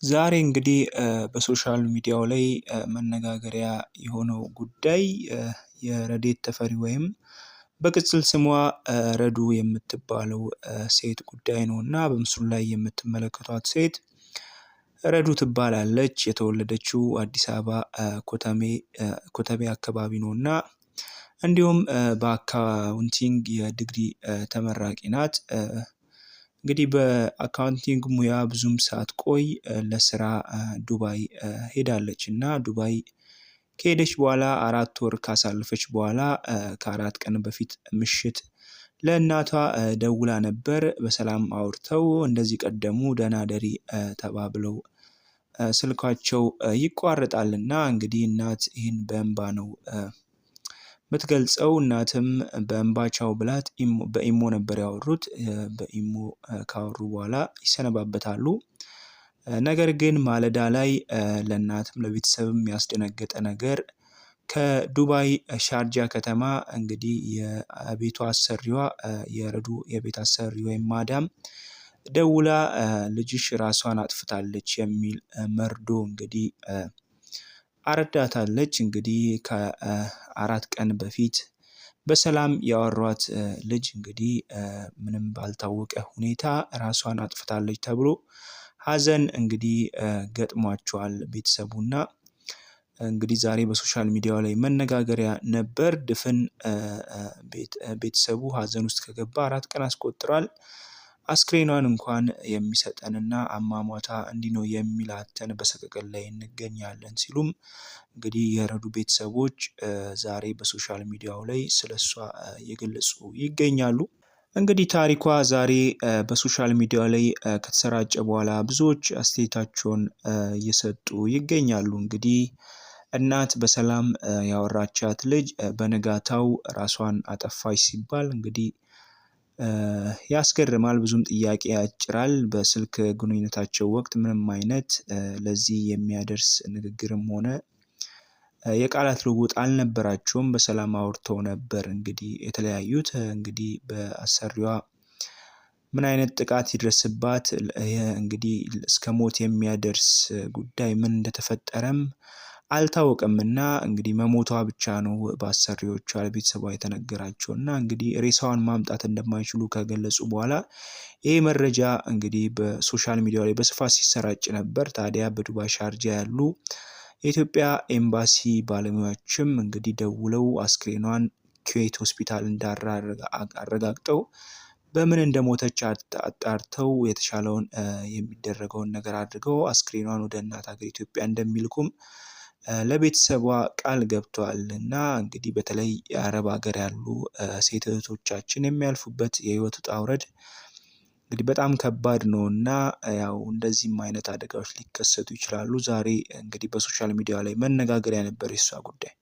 ዛሬ እንግዲህ በ social media ው ላይ መነጋገሪያ የሆነው ጉዳይ የረዴት ተፈሪ ወይም በቅጽል ስሟ ረዱ የምትባለው ሴት ጉዳይ ነው። እና በምስሉ ላይ የምትመለከቷት ሴት ረዱ ትባላለች። የተወለደችው አዲስ አበባ ኮተቤ አካባቢ ነው እና እንዲሁም በ accounting የዲግሪ ተመራቂ ናት። እንግዲህ በ accounting ሙያ ብዙም ሳትቆይ ለስራ ዱባይ ሄዳለች እና ዱባይ ከሄደች በኋላ 4 ወር ካሳለፈች በኋላ ከ4 ቀን በፊት ምሽት ለእናቷ ደውላ ነበር። በሰላም አውርተው እንደዚህ ቀደሙ ደህና ደሪ ተባብለው ስልካቸው ይቋረጣልና እንግዲህ እናት ይህን በእንባ ነው የምትገልጸው። እናትም በእንባ ቻው ብላት በኢሞ ነበር ያወሩት። በኢሞ ካወሩ በኋላ ይሰነባበታሉ። ነገር ግን ማለዳ ላይ ለእናትም ለቤተሰብም ያስደነገጠ ነገር ከዱባይ ሻርጃ ከተማ እንግዲህ የቤቷ አሰሪዋ፣ የረዱ የቤት አሰሪ ወይም ማዳም ደውላ ልጅሽ ራሷን አጥፍታለች የሚል መርዶ እንግዲህ አረዳታለች። እንግዲህ ከ4 ቀን በፊት በሰላም ያወሯት ልጅ እንግዲህ ምንም ባልታወቀ ሁኔታ ራሷን አጥፍታለች ተብሎ ሀዘን እንግዲህ ገጥሟቸዋል ቤተሰቡና እንግዲህ ዛሬ በ social media ው ላይ መነጋገሪያ ነበር። ድፍን ቤተሰቡ ሀዘን ውስጥ ከገባ 4 ቀን አስቆጥሯል። አስክሬኗን እንኳን የሚሰጠንና አሟሟቷ እንዲህ ነው የሚላተን በሰቀቀን ላይ እንገኛለን ሲሉም እንግዲህ የረዱ ቤተሰቦች ዛሬ በ social media ው ላይ ስለሷ እየገለጹ ይገኛሉ። እንግዲህ ታሪኳ ዛሬ በ social media ላይ ከተሰራጨ በኋላ ብዙዎች አስተያየታቸውን እየሰጡ ይገኛሉ። እንግዲህ እናት በሰላም ያወራቻት ልጅ በንጋታው ራሷን አጠፋች ሲባል እንግዲህ ያስገርማል፣ ብዙም ጥያቄ ያጭራል። በስልክ ግንኙነታቸው ወቅት ምንም አይነት ለዚህ የሚያደርስ ንግግርም ሆነ የቃላት ልውውጥ አልነበራቸውም። በሰላም አውርተው ነበር እንግዲህ የተለያዩት። እንግዲህ በአሰሪዋ ምን አይነት ጥቃት ይድረስባት፣ እንግዲህ እስከ ሞት የሚያደርስ ጉዳይ ምን እንደተፈጠረም አልታወቀም እና እንግዲህ መሞቷ ብቻ ነው በአሰሪዎቿ ለቤተሰቧ የተነገራቸው እና እንግዲህ ሬሳዋን ማምጣት እንደማይችሉ ከገለጹ በኋላ ይህ መረጃ እንግዲህ በ social media ላይ በስፋት ሲሰራጭ ነበር። ታዲያ በዱባይ ሻርጃ ያሉ የኢትዮጵያ ኤምባሲ ባለሙያዎችም እንግዲህ ደውለው አስክሬኗን ኩዌት ሆስፒታል አረጋግጠው በምን እንደሞተች አጣርተው የተሻለውን የሚደረገውን ነገር አድርገው አስክሬኗን ወደ እናት ሀገር ኢትዮጵያ እንደሚልኩም ለቤተሰቧ ቃል ገብተዋል። እና እንግዲህ በተለይ የአረብ ሀገር ያሉ ሴት እህቶቻችን የሚያልፉበት የህይወት ውጣ ውረድ እንግዲህ በጣም ከባድ ነው እና ያው እንደዚህም አይነት አደጋዎች ሊከሰቱ ይችላሉ። ዛሬ እንግዲህ በ social media ላይ መነጋገሪያ ነበር የሷ ጉዳይ።